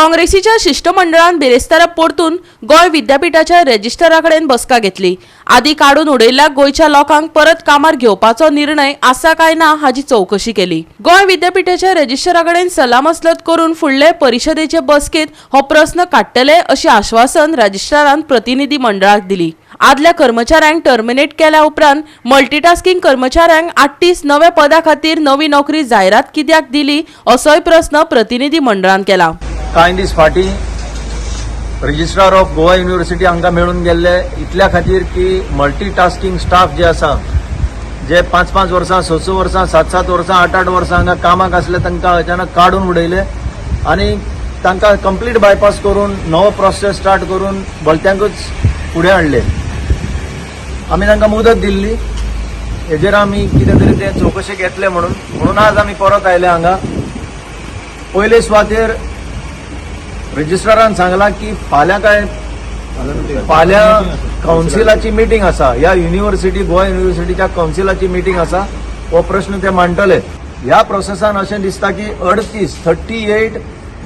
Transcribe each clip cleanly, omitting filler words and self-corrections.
काँग्रेसीच्या शिश्टमंडळान बिरेस्तारा परतून गोंय विद्यापीठाच्या रजिस्ट्रारा कडेन बसका घेतली. आदी काडून उडयल्ल्या गोंयच्या लोकांक परत कामार घेवपाचो निर्णय आसा काय ना हाची चवकशी केली. गोंय विद्यापीठाच्या रजिस्ट्रारा कडेन सलामसलत करून फुडले परिशदेचे बसकेत हो प्रस्न काडटले अशें आश्वासन रजिस्ट्रारान प्रतिनिधी मंडळाक दिली. आदल्या कर्मचाऱ्यांक टर्मिनेट केल्या उपरांत मल्टीटास्किंग कर्मचाऱ्यांक 38 नव्या पदां खातीर नवी नोकरी जायरात कित्याक दिली असोय प्रस्न प्रतिनिधी मंडळान केला. कांय दीस फाटीं रजिस्ट्रार ऑफ गोवा युनिव्हर्सिटी हांकां मेळून गेल्ले इतल्या खातीर की मल्टीटास्किंग स्टाफ जे आसा, जे 5-5 वर्सां, स स वर्सां, 7-7 वर्सां, 8-8 वर्सां हांगा कामाक आसले, तांकां अचानक काडून उडयले आनी तांकां कंप्लीट बायपास करून नवो प्रोसेस स्टार्ट करून भलत्यांकूच फुडें हाडले. आमी तांकां मुदत दिल्ली, हेजेर आमी कितें तरी ते चवकशेक येतले म्हणून. म्हणून आज आमी परत आयले हांगा. पयले सुवातेर रजिस्ट्रारान सांगलां की फाल्यां काय फाल्यां कावन्सिलाची मिटींग आसा. ह्या युनिव्हर्सिटी, गोवा युनिव्हर्सिटीच्या कावन्सिलाची मिटींग आसा. हो प्रश्न ते मांडटले. ह्या प्रोसेसान अशें दिसता की 38, 38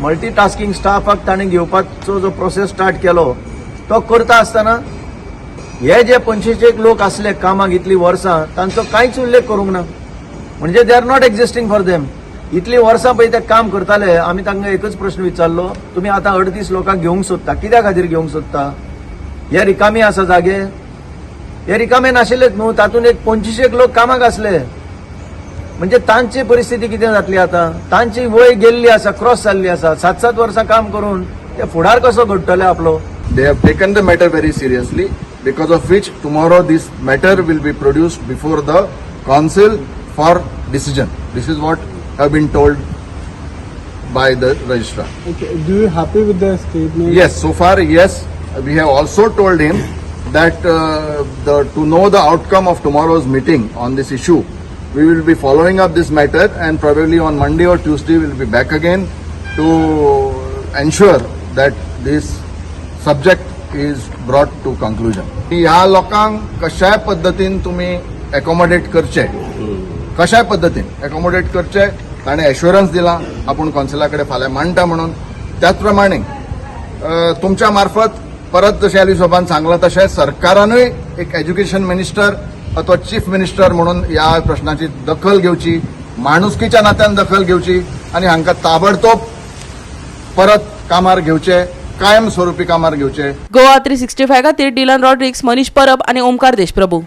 मल्टीटास्किंग स्टाफाक ताणें घेवपाचो जो प्रोसेस स्टार्ट केलो, तो करता आसतना हे जे 25 एक लोक आसले कामाक इतलीं वर्सां, तांचो कांयच उल्लेख करूंक ना. म्हणजे they are not existing for them. इतलीं वर्सां पळय ते काम करताले. आमी तांकां एकच प्रश्न विचारलो, तुमी आतां 38 लोकांक घेवंक सोदता, कित्या खातीर घेवंक सोदता? हे रिकामी आसा जागे? हे रिकामे नाशिल्लेच न्हू. तातूंत एक 25 एक लोक कामाक आसले, म्हणजे तांची परिस्थिती कितें जातली आतां? तांची वय गेल्ली आसा, क्रॉस जाल्ली आसा. 7-7 वर्सां काम करून ते फुडार कसो घडटले आपलो? They have taken the matter very seriously, because of which tomorrow this matter will be produced before the council for decision. This is what have been told by the registrar. Okay. Do you happy with the statement? Yes, so far yes. We have also told him that the to know the outcome of tomorrow's meeting on this issue, we will be following up this matter and probably on Monday or Tuesday we will be back again to ensure that this subject is brought to conclusion. ह्या लोकांक कशाय पद्दतीन तुमी accommodate करचे, कशाय पद्दतीन accommodate करचे. ताणें assurance दिला आपूण कौन्सिला कडेन फाल्यां मांडटा म्हणून. त्याच प्रमाणे तुमच्या मार्फत परत जशें एल्वीस बाबान सांगलां तशें सरकारानूय एक एज्युकेशन मिनिस्टर अथवा चीफ मिनिस्टर म्हणून ह्या प्रश्नाची दखल घेवची, माणुसकीच्या नात्यान दखल घेवची आनी हांकां ताबडतोब परत कामार घेवचे, कायम स्वरुपी कामार घेवचे. गोवा 365 खातीर डिलन रॉड्रिक्स, मनीष परब आणि ओमकार देशप्रभू.